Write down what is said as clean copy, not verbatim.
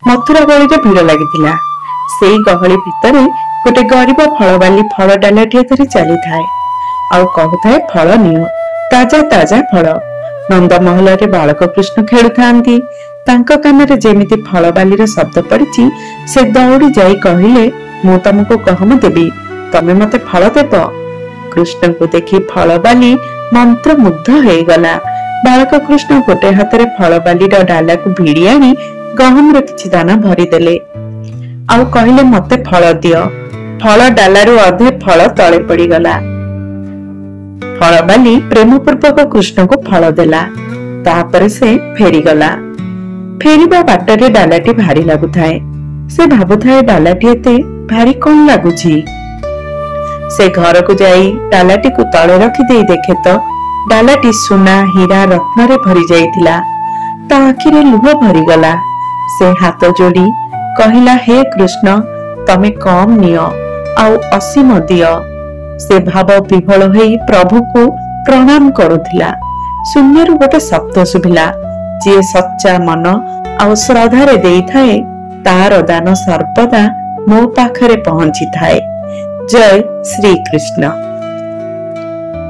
ମଥୁରା ଗଳିରେ ଭିଡ଼ ଲାଗିଥିଲା। ସେଇ ଗହଳି ଭିତରେ ଗୋଟେ ଗରିବ ଫଳବାଲି ଫଳ ଡାଲାଟିଏ ଧରି ଚାଲିଥାଏ ଆଉ କହୁଥାଏ, ଫଳ ନିଅ, ତାଜା ତାଜା ଫଳ। ନନ୍ଦମହଲରେ ବାଳକ କୃଷ୍ଣ ଖେଳୁଥାନ୍ତି। ତାଙ୍କ କାନରେ ଯେମିତି ଫଳବାଲିର ଶବ୍ଦ ପଡ଼ିଛି, ସେ ଦୌଡ଼ି ଯାଇ କହିଲେ, ମୁଁ ତମକୁ ଗହମ ଦେବି, ତମେ ମତେ ଫଳ ଦେବ। କୃଷ୍ଣଙ୍କୁ ଦେଖି ଫଳବାଲି ମନ୍ତ୍ରମୁଗ୍ଧ ହେଇଗଲା। ବାଳକ କୃଷ୍ଣ ଗୋଟେ ହାତରେ ଫଳବାଲିର ଡାଲାକୁ ଭିଡି ଆଣି ଗହମର କିଛି ଦାନା ଭରିଦେଲେ ଆଉ କହିଲେ, ମତେ ଫଳ ଦିଅ। ଫଳ ଡାଲାରୁ ଅଧେ ଫଳ ତଳେ ପଡିଗଲା। ଫଳବାଲି ପ୍ରେମପୂର୍ବକ କୃଷ୍ଣଙ୍କୁ ଫଳ ଦେଲା। ତାପରେ ସେ ଫେରିଗଲା। ଫେରିବା ବାଟରେ ଡାଲାଟି ଭାରି ଲାଗୁଥାଏ। ସେ ଭାବୁଥାଏ, ଡାଲାଟି ଏତେ ଭାରି କଣ ଲାଗୁଛି? ସେ ଘରକୁ ଯାଇ ଡାଲାଟିକୁ ତଳେ ରଖିଦେଇ ଦେଖେ ତ ଡାଲାଟି ସୁନା ହୀରା ରତ୍ନରେ ଭରି ଯାଇଥିଲା। ତା ଆଖିରେ ଲୁହ ଭରିଗଲା। ସେ ହାତ ଯୋଡି କହିଲା, ହେ କୃଷ୍ଣ, ତମେ କମ ନିଅ ଆଉ ଅସୀମ ଦିଅ। ସେ ଭାବ ବିହ୍ୱଳ ହେଇ ପ୍ରଭୁକୁ ପ୍ରଣାମ କରୁଥିଲା। ଶୂନ୍ୟରୁ ଗୋଟେ ଶବ୍ଦ ଶୁଭିଲା, ଯିଏ ସଚ୍ଚା ମନ ଆଉ ଶ୍ରଦ୍ଧାରେ ଦେଇଥାଏ, ତାର ଦାନ ସର୍ବଦା ମୋ ପାଖରେ ପହଞ୍ଚିଥାଏ। ଜୟ ଶ୍ରୀକୃଷ୍ଣ।